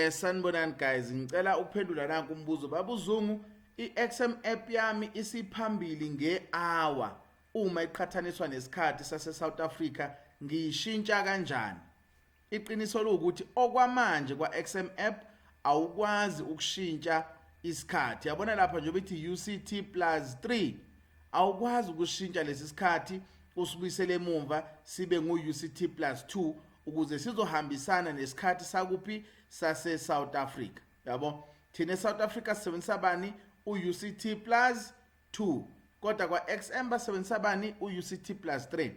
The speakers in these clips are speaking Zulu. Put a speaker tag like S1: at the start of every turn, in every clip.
S1: Sanibonani guys, ngicela ukuphendula nanku umbuzo. Baba uZungu, iXM app yami isiphambili ngehour uma iqhathaniswa nesikhathi sase South Africa, ngiyishintsha kanjani? Iqiniso lokuthi okwamanje kwa XM app awukwazi ukushintsha isikhathi. Yabona lapha njengoba ithi UCT plus 3, awukwazi ukushintsha lesi sikhathi usibuyisele emumva sibe ngu UCT plus 2 ukuze sizohambisana nesikhathi sakuphi, sase South Africa. Yabo, thina eSouth Africa sisebenzisa bani? U-UCT plus 2, kodwa kwa-XM basebenzisa bani? U-UCT plus 3.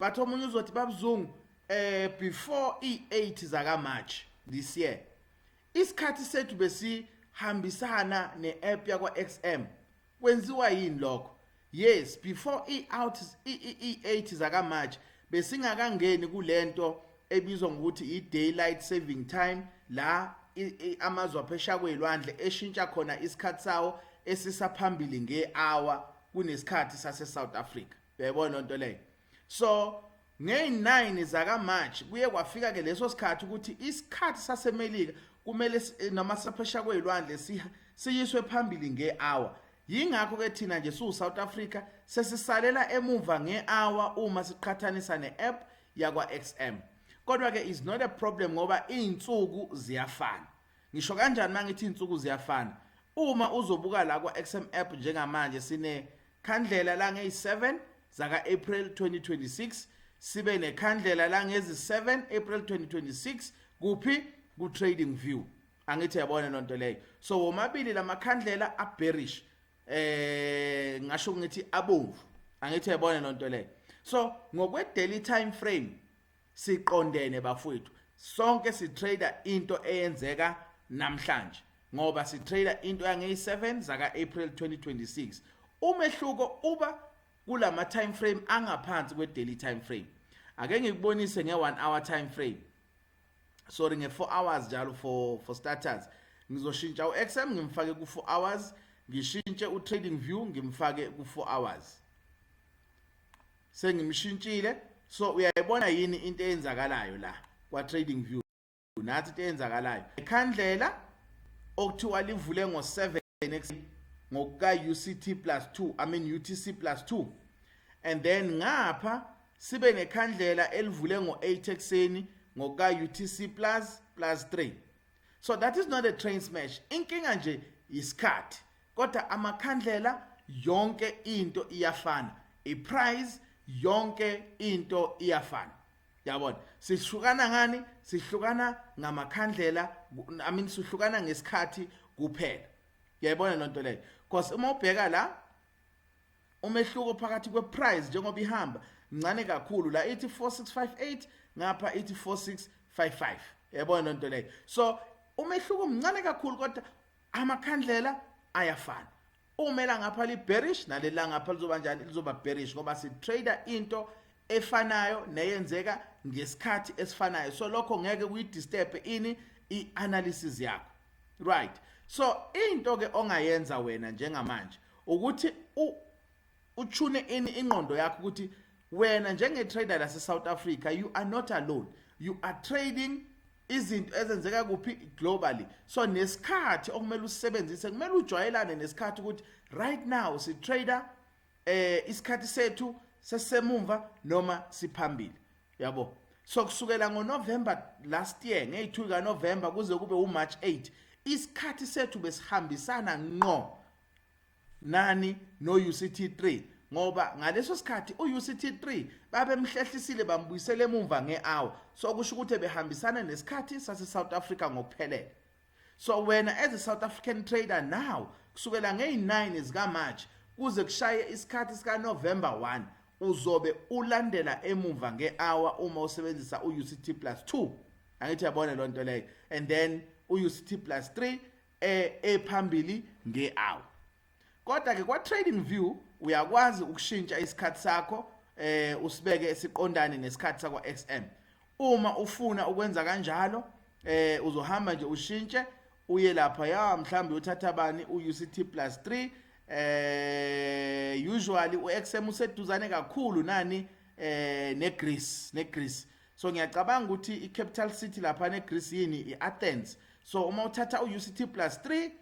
S1: But omunye uzothi, "Babuzungu, before i-8 zaka March this year isikhathi sethu besihambisana ne-app yakwa XM, kwenziwa yini lokho?" Yes, before i-out i-8 zaka March besingakangeni kulento ebizwa ngokuthi i-daylight saving time, la amazwe aphesheya kwezilwandle eshintsha khona isikhathi sawo esisaphambili ngehour kunesikhathi sase South Africa. Uyayibona lonto leyo? So ngey9 zaka March kuye kwafika ke leso sikhathi ukuthi isikhathi saseMelika kumele noma saphesheya kwezilwandle siyiswe phambili ngehour. Yingakho ke thina nje siwu South Africa sesisalela emuva ngehour uma siqhathanisa neapp yakwa XM. Kodwa ke is not a problem ngoba izinsuku ziyafana. Ngisho kanjani mangithi izinsuku ziyafana? Uma uzobuka la kwa XM app njengamanje, sine khandlela la ngeyi7 zaka April 2026, sibe nekhandlela la ngezi 7 April 2026. Kuphi? Ku Trading View. Angithi yabona lonto leyo? So womabili lamakhandlela a bearish, ngasho ngithi abomvu. Angithi yabona lonto leyo? So ngokwe daily time frame siqondene bafowethu, sonke sitrader into eyenzeka namhlanje ngoba sitrader into yangeyi-7 zaka-April 2026. Umehluko uba kulama time frame angaphansi kwe-daily time frame. Ake ngikubonise nge-1 hour time frame, sorry, nge-4 hours njalo. For starters, ngizoshintsha u-XM ngimfake ku-4 hours, ngishintshe u-Trading View ngimfake ku-4 hours. Sengimshintshile. So uyayibona yini into eyenzakalayo la kwa-Trading View? Nathi into eyenzakalayo, ikhandlela okuthiwa livule ngo-7 ngokuka UCT plus 2, I mean UTC plus 2, and then ngapha sibe nekhandlela elivule ngo-8 ekuseni ngokuka UTC plus 3. So that is not a train smash. Inkinga nje isikhathi, kodwa amakhandlela yonke into iyafana, iprice yonke into iyafana. Yabona, sihlukana ngani? Sihlukana ngamakhandlela, I mean sihlukana ngesikhathi kuphela. Uyayibona lonto leyo? Because uma ubheka la, umehluko phakathi kweprice njengoba ihamba mncane kakhulu. La ithi 4658, ngapha ithi 4655. Yabona lonto leyo? So umehluko mncane kakhulu, kodwa amakhandlela ayafana. Uma la ngapha li bearish, nalela ngapha lizoba njani? Lizoba bearish, ngoba si trader into efanayo neyenzeka ngesikhathi esifanayo. So lokho ngeke kuyidisturb ini, ianalysis yakho, right? So into ke ongayenza wena njengamanje ukuthi utune in ingqondo yakho ukuthi wena njenge trader lase South Africa, you are not alone. You are trading izinto ezenzeka kuphi? Globally. So nesikhathi okumele usebenzise, kumele ujwayelane nesikhathi ukuthi right now si trader isikhathi sethu sesemumva noma siphambili, yabo. So kusukela ngoNovember last year, ngeyi2 kaNovember kuze kube uMarch 8, isikhathi sethu besihambisana ngqo nani? No UCT3, ngoba ngaleso sikhathi uUCT3 babemhlehlisile, bambuyisele emumva ngehour. So kusho ukuthi behambisana nesikhathi sase South Africa ngokuphelele. So wena as a South African trader now, kusukela ngeyi9 zika March kuze kushaye isikhathi sika November 1, uzobe ulandela emumva ngehour uma usebenzisa uUCT plus 2. Angithi yabona lonto leyo? And then uUCT plus 3 ephambili ngehour. Kodwa ke kwa Trading View uyakwazi ukushintsha isikhathi sakho, usibeke siqondane nesikhathi sakwa XM. Uma ufuna ukwenza kanjalo, uzohamba nje ushintshe, uye lapha ya, mhlawumbe uthatha bani? uUCT plus 3. Usually uXM useduzane kakhulu nani? NeGreece. So ngiyacabanga ukuthi i-capital city lapha neGreece yini? I-Athens. So uma uthatha u-UCT plus 3,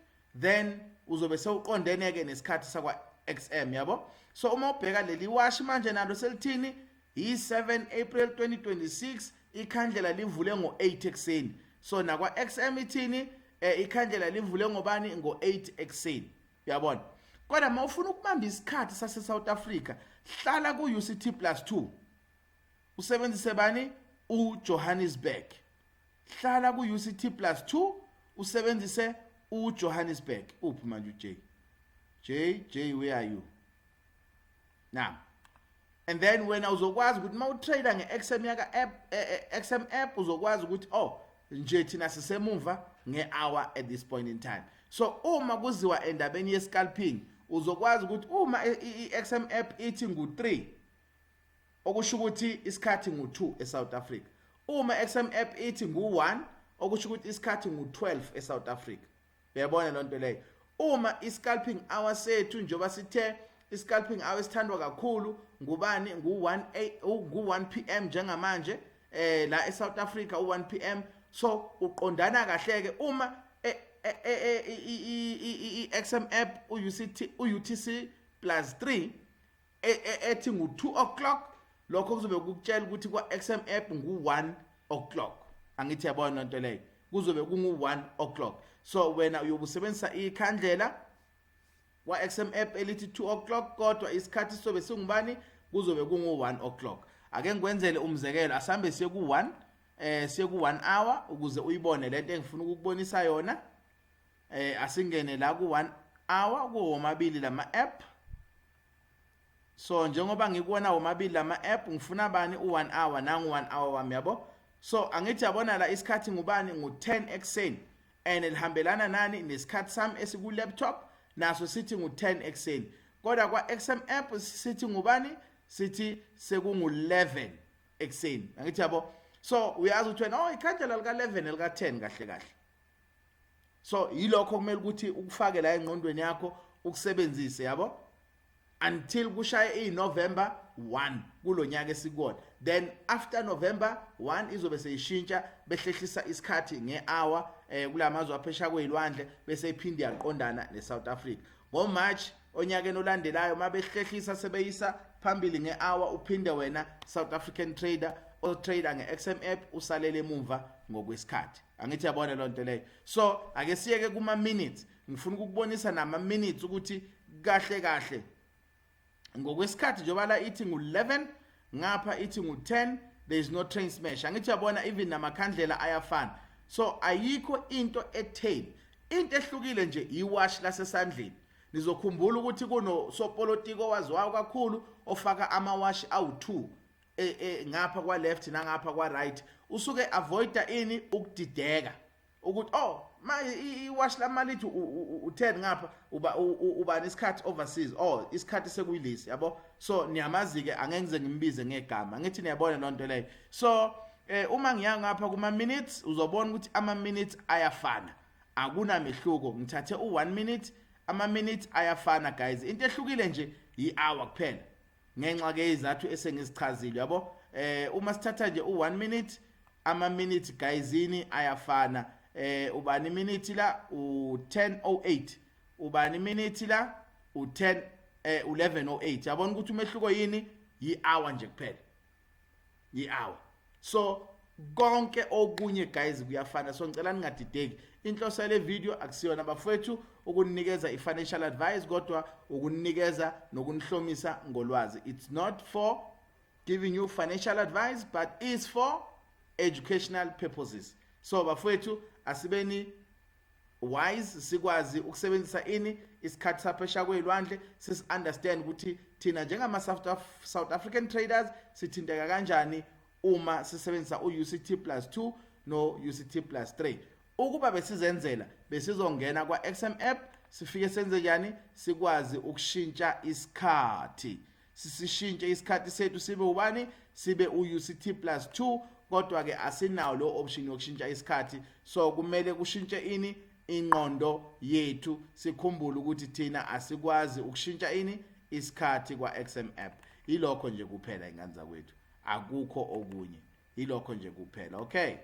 S1: then uzobe sewuqondene-ke nesikhathi sakwa-XM, yabo. So uma ubheka leli washi manje, nalo selithini? I-7 April 2026, ikhandlela livule ngo-8 ekuseni. So nakwa-XM ithini? Ikhandlela livule ngobani? Ngo-8 ekuseni, uyabona. Kodwa uma ufuna ukubamba isikhathi sase-South Africa, hlala ku-UCT plus 2, usebenzise bani? UJohannesburg. Hlala ku-UCT plus 2, usebenzise uJohannesburg. Uphi manje uJ J J? Where are you now? And then wena uzokwazi ukuthi uma utrader nge-XM yaka app, XM app, uzokwazi ukuthi, oh, nje thina sisemuva nge-hour at this point in time. So uma kuziwa endabeni ye-scalping, uzokwazi ukuthi uma i-XM app ithi ngu-3, okusho ukuthi isikhathi ngu-2 eSouth Africa. Uma XM app ithi ngu-1, okusho ukuthi isikhathi ngu-12 eSouth Africa. Uyabona loo nto leyo? Uma i-scalping hour sethu, njengoba sithe i-scalping hour esithandwa kakhulu ngubani? Ngu-1 pm njengamanje la eSouth Africa, u-1 pm. So uqondana kahle ke uma i-XM app u-UCT u-UTC plus 3 ethi ngu-2 o'clock, lokho kuzobe kukutshela ukuthi kwa-XM app ngu-1 o'clock. Angithi yabona lento leyo? Kuzobe kungu-1 o'clock. So wena uyobe usebenzisa ikhandlela kwa-XM app elithi 2 o'clock, kodwa isikhathi sizobe singubani? Kuzobe kungu-1 o'clock. Ake ngikwenzele umzekelo. Asambe siye ku-1 siye ku-1 hour ukuze uyibone lento engifuna ukukubonisa yona. Asingene la ku-1 hour kuwomabili lama app. So njengoba ngikuwona womabili lama app, ngifuna bani? U1 hour. Nangu 1 hour wami, yabo. So angithi yabona la isikhathi ngubani? Ngu10 ekuseni, and lihambelana nani? Nesikhathi sami esiku laptop, naso sithi ngu10 ekuseni. Kodwa kwa XM app sithi ngubani? Sithi sekungu11 ekuseni, angithi yabo? So uyazi ukuthi wena, oh, ikhandlela lika 11 lika 10 kahle kahle. So yilokho kumele ukuthi ukufake la engqondweni yakho, ukusebenzise, yabo, until kushaye iNovember 1 kulonyaka esikuwona. Then after November 1 izobe seyishintsha, behlehlisa isikhathi ngehour kulamazwe aphesheya kwezilwandle, bese iphinde yaqondana neSouth Africa ngoMarch onyakeni olandelayo. Mabehlehlisa sebeyisa phambili ngehour, uphinde wena South African trader o trader ngeXM app usalele emumva ngokwesikhathi. Angithi yabona loo nto leyo? So ake siyeke kuma minutes. Ngifuna ukukubonisa nama minutes ukuthi kahle kahle ngokwesikhathi, njengoba la ithi ngu-11, ngapha ithi ngu-10, there is no train smash. Angithi uyabona, even namakhandlela ayafana. So ayikho into etheni. Into ehlukile nje iwashi lasesandleni. Nizokhumbula ukuthi kunosopolitiki owaziwayo kakhulu ofaka amawashi awu-2 ngapha kwa left nangapha kwa right. Usuke avoida ini? Ukudideka ukuthi, oh, ma iwashi lamalithi u10 ngapha, uba ubani isikhathi overseas? Oh, isikhathi sekuyilisi, yabo. So niyamazi ke, angeke ngize ngimbize ngegama. Ngithi niyabona lonto leyo? So uma ngiya ngapha kuma minutes, uzobona ukuthi ama minutes ayafana, akunamehluko. Ngithathe u1 minute, ama minutes ayafana, guys. Into ehlukile nje i-hour kuphela, ngenxa ke izathu esengizichazile, yabo. Uma sithatha nje u1 minute, ama minutes, guyzini, ayafana. Ubani minute la? U10:08. Ubani minute la? U10 11:08. Yabona ukuthi umehluko yini? Yi-hour nje kuphela, yi-hour. So konke okunye, guys, kuyafana. So ngicela ningadideki. Inhloso yale video akusiyona, bafowethu, ukunikeza i-financial advice, kodwa ukunikeza nokunihlomisa ngolwazi. It's not for giving you financial advice, but is for educational purposes. So bafowethu, asibeni wise, sikwazi ukusebenzisa ini? Isikhathi saphesheya kwezilwandle, sisi understand ukuthi thina njengama South African traders sithinteka kanjani uma sisebenzisa u-UCT plus 2 no UCT plus 3. Ukuba besizenzela, besizongena kwa XM app, sifike senze njani? Sikwazi ukushintsha isikhathi, sisishintshe isikhathi sethu sibe ubani? Sibe u-UCT plus 2. Kodwa ke asinawo lo option yokushintsha isikhathi, so kumele kushintshe ini? Ingqondo yethu. Sikhumbule ukuthi thina asikwazi ukushintsha ini? Isikhathi kwa XM app. Ilokho nje kuphela, ingane zakwethu, akukho okunye. Yilokho nje kuphela. Okay.